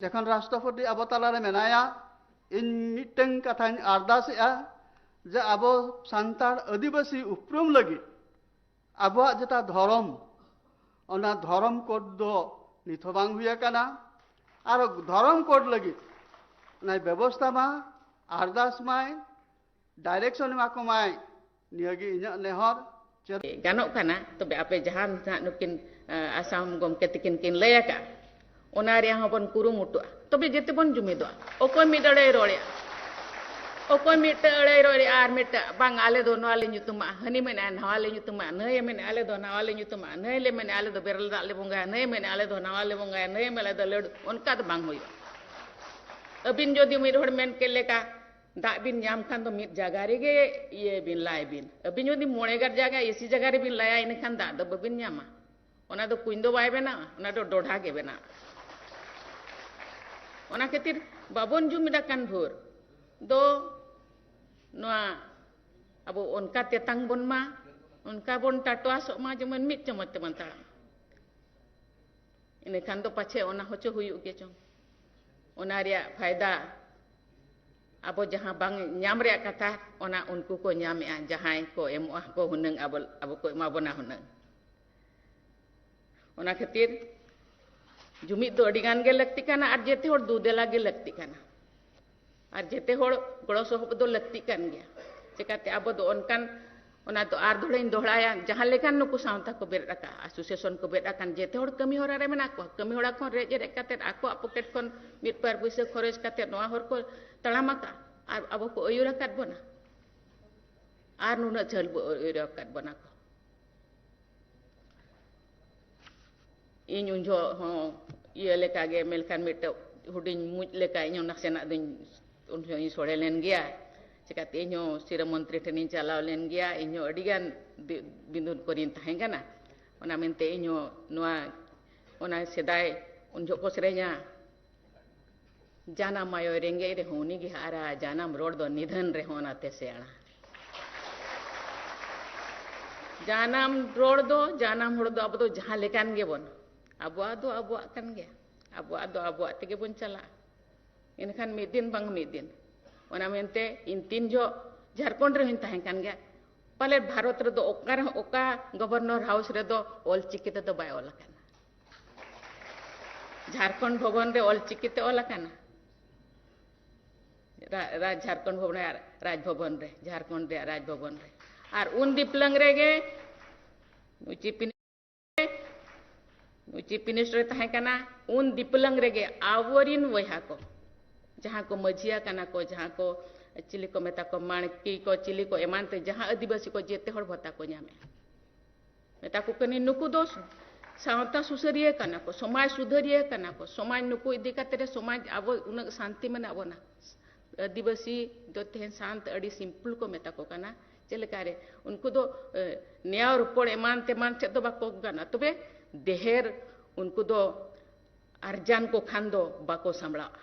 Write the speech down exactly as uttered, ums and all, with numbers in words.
ᱡᱚᱠᱷᱚᱱ ᱨᱟᱥᱴᱨᱚᱯᱚᱛᱤ ᱟᱵᱚ ᱛᱟᱞᱟᱨᱮ ᱢᱮᱱᱟᱭᱟ, ᱤᱧ ᱢᱤᱫᱴᱟᱝ ᱠᱟᱛᱷᱟᱧ ᱟᱨᱫᱟᱥᱮᱜᱼᱟ ᱡᱮ ᱟᱵᱚ ᱥᱟᱱᱛᱟᱲ ᱟᱹᱫᱤᱵᱟᱹᱥᱤ ᱩᱯᱨᱩᱢ ᱞᱟᱹᱜᱤᱫ ᱟᱵᱚᱣᱟᱜ ᱡᱮᱴᱟ ᱫᱷᱚᱨᱚᱢ, ᱚᱱᱟ ᱫᱷᱚᱨᱚᱢ ᱠᱳᱰ ᱫᱚ ᱱᱤᱛ ᱦᱚᱸ ᱵᱟᱝ ᱦᱩᱭ ᱟᱠᱟᱱᱟ᱾ ᱟᱨ ᱫᱷᱚᱨᱚᱢ ᱠᱳᱰ ᱞᱟᱹᱜᱤᱫ ᱚᱱᱟᱭ ᱵᱮᱵᱚᱥᱛᱷᱟ ᱢᱟ, ᱟᱨᱫᱟᱥ ᱢᱟᱭ, ᱰᱟᱭᱨᱮᱠᱥᱚᱱ ᱮᱢᱟ ᱠᱚᱢᱟᱭ, ᱱᱤᱭᱟᱹᱜᱮ ᱤᱧᱟᱹᱜ ᱱᱮᱦᱚᱨ᱾ ᱪᱮᱫ ᱜᱟᱱᱚᱜ ᱠᱟᱱᱟ, ᱛᱚᱵᱮ ᱟᱯᱮ ᱡᱟᱦᱟᱸ ᱱᱟᱦᱟᱜ ᱱᱩᱠᱤᱱ, ᱟ, ᱟᱥᱟᱢ ᱜᱚᱢᱠᱮ ᱛᱟᱹᱠᱤᱱ ᱠᱤᱱ ᱞᱟᱹᱭ ᱟᱠᱟᱫ, ᱚᱱᱟ ᱨᱮᱭᱟᱜ ᱦᱚᱸᱵᱚᱱ ᱠᱩᱨᱩᱢᱩᱴᱩᱜᱼᱟ, ᱛᱚᱵᱮ ᱡᱮᱛᱮ ᱵᱚᱱ ᱡᱩᱢᱤᱫᱚᱜᱼᱟ᱾ ᱚᱠᱚᱭ ᱢᱤᱫ ᱟᱹᱲᱟᱹᱭ ᱨᱚᱲᱮᱜᱼᱟ, ᱚᱠᱚᱭ ᱢᱤᱫᱴᱟᱹ ᱟᱹᱲᱟᱹᱭ ᱨᱚᱲᱮᱜᱼᱟ ᱟᱨ ᱢᱤᱫᱴᱟᱹ, "ᱵᱟᱝ, ᱟᱞᱮ ᱫᱚ ᱱᱚᱣᱟ ᱞᱮ ᱧᱩᱛᱩᱢᱟᱜᱼᱟ", ᱦᱟᱹᱱᱤ ᱢᱮᱱᱮᱜᱼᱟ, "ᱱᱟᱣᱟ ᱞᱮ ᱧᱩᱛᱩᱢᱟᱜᱼᱟ", ᱱᱟᱹᱭᱮ ᱢᱮᱱᱮᱜᱼᱟ, "ᱟᱞᱮ ᱫᱚ ᱱᱟᱣᱟ ᱞᱮ ᱧᱩᱛᱩᱢᱟᱜᱼᱟ", ᱱᱟᱹᱭ ᱞᱮ ᱢᱮᱱᱮᱜᱼᱟ, "ᱟᱞᱮ ᱫᱚ ᱵᱮᱨᱮᱞ ᱫᱟᱜ ᱞᱮ ᱵᱚᱸᱜᱟᱭᱟ", ᱱᱟᱹᱭᱮ ᱢᱮᱱᱮᱜᱼᱟ, "ᱟᱞᱮ ᱫᱚ ᱱᱟᱣᱟ ᱞᱮ ᱵᱚᱸᱜᱟᱭᱟ", ᱱᱟᱹᱭᱮ ᱢᱮᱱᱮᱜᱼᱟ, "ᱟᱞᱮ ᱫᱚ ᱞᱟᱹᱰᱩ", ᱚᱱᱠᱟ ᱫᱚ ᱵᱟᱝ ᱦᱩᱭᱩᱜᱼᱟ᱾ ᱟᱹᱵᱤᱱ ᱡᱩᱫᱤ ᱢᱤᱫ ᱦᱚᱲ ᱢᱮᱱ ᱠᱮᱫ ᱞᱮᱠᱟ, ᱫᱟᱜ ᱵᱤᱱ ᱧᱟᱢ ᱠᱷᱟᱱ ᱫᱚ ᱢᱤᱫ ᱡᱟᱭᱜᱟ ᱨᱮᱜᱮ ᱤᱭᱟᱹ ᱵᱤᱱ, ᱞᱟᱭ ᱵᱤᱱ᱾ ᱟᱹᱵᱤᱱ ᱡᱩᱫᱤ ᱢᱚᱬᱮ ᱜᱟᱨ ᱡᱟᱭᱜᱟ, ᱮᱥᱤ ᱡᱟᱭᱜᱟ ᱨᱮᱵᱤᱱ ᱞᱟᱭᱟ, ᱤᱱᱟᱹᱠᱷᱟᱱ ᱫᱟᱜ ᱫᱚ ᱵᱟᱹᱵᱤᱱ ᱧᱟᱢᱟ᱾ ᱚᱱᱟ ᱫᱚ ᱠᱩᱧ ᱫᱚ ᱵᱟᱭ ᱵᱮᱱᱟᱣᱟ, ᱚᱱᱟ ᱫᱚ ᱰᱚᱰᱷᱟ ᱜᱮ ᱵᱮᱱᱟᱣᱟ᱾ ᱚᱱᱟ ᱠᱷᱟᱹᱛᱤᱨ ᱵᱟᱵᱚᱱ ᱡᱩᱢᱤᱫ ᱟᱠᱟᱱ ᱵᱷᱳᱨ ᱫᱚ ᱱᱚᱣᱟ ᱟᱵᱚ ᱚᱱᱠᱟ ᱛᱮᱛᱟᱝ ᱵᱚᱱ ᱢᱟ, ᱚᱱᱠᱟ ᱵᱚᱱ ᱴᱟᱴᱣᱟᱥᱚᱜ ᱢᱟ, ᱡᱮᱢᱚᱱ ᱢᱤᱫ ᱪᱟᱢᱚᱪ ᱛᱮᱵᱚᱱ ᱛᱟᱲᱟᱢ᱾ ᱤᱱᱟᱹᱠᱷᱟᱱ ᱫᱚ ᱯᱟᱪᱷᱮ ᱚᱱᱟ ᱦᱚᱪᱚ ᱦᱩᱭᱩᱜ ᱜᱮ ᱪᱚᱝ᱾ ᱚᱱᱟ ᱨᱮᱭᱟᱜ ᱯᱷᱟᱭᱫᱟ ᱟᱵᱚ ᱡᱟᱦᱟᱸ ᱵᱟᱝ ᱧᱟᱢ ᱨᱮᱭᱟᱜ ᱠᱟᱛᱷᱟ, ᱚᱱᱟ ᱩᱱᱠᱩ ᱠᱚ ᱧᱟᱢᱮᱜᱼᱟ, ᱡᱟᱦᱟᱸᱭ ᱠᱚ ᱮᱢᱚᱜᱼᱟ ᱠᱚ ᱦᱩᱱᱟᱹᱝ, ᱟᱵᱚ, ᱟᱵᱚ ᱠᱚ ᱮᱢᱟ ᱵᱚᱱᱟ ᱦᱩᱱᱟᱹᱝ᱾ ᱚᱱᱟ ᱠᱷᱟᱹᱛᱤᱨ ᱡᱩᱢᱤᱫ ᱫᱚ ᱟᱹᱰᱤ ᱜᱟᱱ ᱜᱮ ᱞᱟᱹᱠᱛᱤ ᱠᱟᱱᱟ ᱟᱨ ᱡᱮᱛᱮ ᱦᱚᱲ ᱫᱩ ᱫᱮᱞᱟ ᱜᱮ ᱞᱟᱹᱠᱛᱤ ᱠᱟᱱᱟ᱾ ᱟᱨ ᱡᱮᱛᱮ ᱦᱚᱲ ᱜᱚᱲᱚ ᱥᱚᱯᱚᱦᱚᱫ ᱫᱚ ᱞᱟᱹᱠᱛᱤ ᱠᱟᱱ ᱜᱮᱭᱟ᱾ ᱪᱮᱠᱟᱛᱮ ᱟᱵᱚ ᱫᱚ ᱚᱱᱠᱟᱱ, ᱚᱱᱟ ᱫᱚ ᱟᱨ ᱫᱚᱦᱲᱟᱧ ᱫᱚᱦᱲᱟᱭᱟ, ᱡᱟᱦᱟᱸ ᱞᱮᱠᱟᱱ ᱱᱩᱠᱩ ᱥᱟᱶᱛᱟ ᱠᱚ ᱵᱮᱨᱮᱫ ᱟᱠᱟᱫ, ᱟᱥᱳᱥᱤᱭᱮᱥᱚᱱ ᱠᱚ ᱵᱮᱨᱮᱫ ᱟᱠᱟᱱ, ᱡᱮᱛᱮ ᱦᱚᱲ ᱠᱟᱹᱢᱤ ᱦᱚᱨᱟ ᱨᱮ ᱢᱮᱱᱟᱜ ᱠᱚᱣᱟ᱾ ᱠᱟᱹᱢᱤ ᱦᱚᱨᱟ ᱠᱷᱚᱱ ᱨᱮᱡ ᱨᱮᱡ ᱠᱟᱛᱮᱫ ᱟᱠᱚᱣᱟᱜ ᱯᱚᱠᱮᱴ ᱠᱷᱚᱱ ᱢᱤᱫ ᱵᱟᱨ ᱯᱩᱭᱥᱟᱹ ᱠᱷᱚᱨᱚᱪ ᱠᱟᱛᱮᱫ ᱱᱚᱣᱟ ᱦᱚᱨ ᱠᱚ ᱛᱟᱲᱟᱢ ᱟᱠᱟᱫ ᱟᱨ ᱟᱵᱚ ᱠᱚ ᱟᱹᱭᱩᱨ ᱟᱠᱟᱫ ᱵᱚᱱᱟ᱾ ᱟᱨ ᱱᱩᱱᱟᱹᱜ ᱡᱷᱟᱹᱞ ᱵᱚ ᱟᱹᱭᱩᱨ ᱟᱠᱟᱫ ᱵᱚᱱᱟ ᱠᱚ᱾ ᱤᱧ ᱩᱱ ᱡᱚᱦᱚᱜ ᱦᱚᱸ ᱤᱭᱟᱹ ᱞᱮᱠᱟᱜᱮ, ᱢᱮᱱᱠᱷᱟᱱ ᱢᱤᱫᱴᱮᱡ ᱦᱩᱰᱤᱧ ᱢᱩᱡ ᱞᱮᱠᱟ ᱤᱧ ᱦᱚᱸ ᱱᱟᱥᱮᱱᱟᱜ ᱫᱚᱧ, ᱩᱱ ᱡᱚᱦᱚᱜ ᱤᱧ ᱥᱚᱲᱮ ᱞᱮᱱ ᱜᱮᱭᱟ᱾ ᱪᱤᱠᱟᱹᱛᱮ ᱤᱧ ᱦᱚᱸ ᱥᱤᱨᱟᱹ ᱢᱚᱱᱛᱨᱤ ᱴᱷᱮᱱᱤᱧ ᱪᱟᱞᱟᱣ ᱞᱮᱱ ᱜᱮᱭᱟ, ᱤᱧ ᱦᱚᱸ ᱟᱹᱰᱤ ᱜᱟᱱ ᱵᱤ-, ᱵᱤᱸᱫᱩᱱ ᱠᱚᱨᱮᱧ ᱛᱟᱦᱮᱸ ᱠᱟᱱᱟ᱾ ᱚᱱᱟ ᱢᱮᱱᱛᱮ ᱤᱧ ᱦᱚᱸ ᱱᱚᱣᱟ, ᱚᱱᱟ ᱥᱮᱫᱟᱭ ᱩᱱ ᱡᱚᱦᱚᱜ ᱠᱚ ᱥᱮᱨᱮᱧᱟ, "ᱡᱟᱱᱟᱢ ᱟᱭᱳᱭ ᱨᱮᱸᱜᱮᱡ ᱨᱮᱦᱚᱸ ᱩᱱᱤ ᱜᱮ ᱦᱟᱨᱟ, ᱡᱟᱱᱟᱢ ᱨᱚᱲ ᱫᱚ ᱱᱤᱫᱷᱟᱹᱱ ᱨᱮᱦᱚᱸ ᱚᱱᱟᱛᱮ ᱥᱮᱬᱟ᱾" ᱡᱟᱱᱟᱢ ᱨᱚᱲ ᱫᱚ, ᱡᱟᱱᱟᱢ ᱦᱚᱲ ᱫᱚ ᱟᱵᱚ ᱫᱚ ᱡᱟᱦᱟᱸ ᱞᱮᱠᱟᱱ ᱜᱮᱵᱚᱱ, ᱟᱵᱚᱣᱟᱜ ᱫᱚ ᱟᱵᱚᱣᱟᱜ ᱠᱟᱱ ᱜᱮᱭᱟ᱾ ᱟᱵᱚᱣᱟᱜ ᱫᱚ ᱟᱵᱚᱣᱟᱜ ᱛᱮᱜᱮ ᱵᱚᱱ ᱪᱟᱞᱟᱜᱼᱟ᱾ ᱮᱱᱠᱷᱟᱱ ᱢᱤᱫ ᱫᱤᱱ ᱵᱟᱝ ᱢᱤᱫ ᱫᱤᱱ᱾ ᱚᱱᱟ ᱢᱮᱱᱛᱮ ᱤᱧ ᱛᱤᱱ ᱡᱚᱦᱚᱜ ᱡᱷᱟᱲᱠᱷᱚᱸᱰ ᱨᱮᱦᱚᱸᱧ ᱛᱟᱦᱮᱸ ᱠᱟᱱ ᱜᱮᱭᱟ, ᱯᱟᱞᱮ ᱵᱷᱟᱨᱚᱛ ᱨᱮᱫᱚ ᱚᱠᱟ ᱨᱮᱦᱚᱸ, ᱚᱠᱟ ᱜᱚᱵᱷᱚᱨᱱᱚᱨ ᱦᱟᱣᱩᱥ ᱨᱮᱫᱚ ᱚᱞ ᱪᱤᱠᱤ ᱛᱮᱫᱚ ᱵᱟᱭ ᱚᱞ ᱟᱠᱟᱱᱟ᱾ ᱡᱷᱟᱲᱠᱷᱚᱸᱰ ᱵᱷᱚᱵᱚᱱ ᱨᱮ ᱚᱞ ᱪᱤᱠᱤ ᱛᱮ ᱚᱞ ᱟᱠᱟᱱᱟ᱾ ᱨᱟ-, ᱨᱟᱡᱽ, ᱡᱷᱟᱲᱠᱷᱚᱸᱰ ᱵᱷᱚᱵᱚᱱ ᱨᱮ, ᱨᱟᱡᱽ ᱵᱷᱚᱵᱚᱱ ᱨᱮ, ᱡᱷᱟᱲᱠᱷᱚᱸᱰ ᱨᱮᱭᱟᱜ ᱨᱟᱡᱽ ᱵᱷᱚᱵᱚᱱ ᱨᱮ᱾ ᱟᱨ ᱩᱱ ᱫᱤᱯᱞᱟᱝ ᱨᱮᱜᱮ ᱱᱩᱭ ᱪᱤᱯ ᱢᱤᱱᱤᱥᱴᱟᱨ ᱛᱟᱦᱮᱸ ᱠᱟᱱᱟ, ᱩᱱ ᱫᱤᱯᱞᱟᱝ ᱨᱮᱜᱮ ᱟᱵᱚᱨᱤᱱ ᱵᱚᱭᱦᱟ ᱠᱚ, ᱡᱟᱦᱟᱸ ᱠᱚ ᱢᱟᱹᱡᱷᱤᱭᱟ ᱠᱟᱱᱟ ᱠᱚ, ᱡᱟᱦᱟᱸ ᱠᱚ ᱪᱤᱞᱤ ᱠᱚ ᱢᱮᱛᱟ ᱠᱚ, ᱢᱟᱬᱠᱤ ᱠᱚ, ᱪᱤᱞᱤ ᱠᱚ ᱮᱢᱟᱱ ᱛᱮ, ᱡᱟᱦᱟᱸ ᱟᱹᱫᱤᱵᱟᱹᱥᱤ ᱠᱚ, ᱡᱮᱛᱮ ᱦᱚᱲ ᱵᱷᱟᱛᱟ ᱠᱚ ᱧᱟᱢᱮᱜᱼᱟ᱾ ᱢᱮᱛᱟ ᱠᱚ ᱠᱟᱹᱱᱟᱹᱧ, ᱱᱩᱠᱩ ᱫᱚ ᱥᱟᱶᱛᱟ ᱥᱩᱥᱟᱹᱨᱤᱭᱟᱹ ᱠᱟᱱᱟ ᱠᱚ, ᱥᱚᱢᱟᱡᱽ ᱥᱩᱫᱷᱟᱹᱨᱤᱭᱟᱹ ᱠᱟᱱᱟ ᱠᱚ, ᱥᱚᱢᱟᱡᱽ ᱱᱩᱠᱩ ᱤᱫᱤ ᱠᱟᱛᱮ ᱨᱮ ᱥᱚᱢᱟᱡᱽ ᱟᱵᱚ ᱩᱱᱟᱹᱜ ᱥᱟᱱᱛᱤ ᱢᱮᱱᱟᱜ ᱵᱚᱱᱟ᱾ ᱟᱹᱫᱤᱵᱟᱹᱥᱤ ᱫᱚ ᱛᱮᱦᱮᱧ ᱥᱟᱱᱛ ᱟᱹᱰᱤ simple ᱠᱚ ᱢᱮᱛᱟ ᱠᱚ ᱠᱟᱱᱟ᱾ ᱪᱮᱫ ᱞᱮᱠᱟ ᱨᱮ? ᱩᱱᱠᱩ ᱫᱚ, ᱮ, ᱱᱮᱭᱟᱣ ᱨᱚᱯᱚᱲ ᱮᱢᱟᱱ ᱛᱮᱢᱟᱱ ᱪᱮᱫ ᱫᱚ ᱵᱟᱠᱚ ᱜᱟᱱᱟ, ᱛᱚᱵᱮ ᱰᱷᱮᱨ ᱩᱱᱠᱩ ᱫᱚ ᱟᱨᱡᱟᱱ ᱠᱚ ᱠᱷᱟᱱ ᱫᱚ ᱵᱟᱠᱚ ᱥᱟᱢᱵᱲᱟᱜᱼᱟ᱾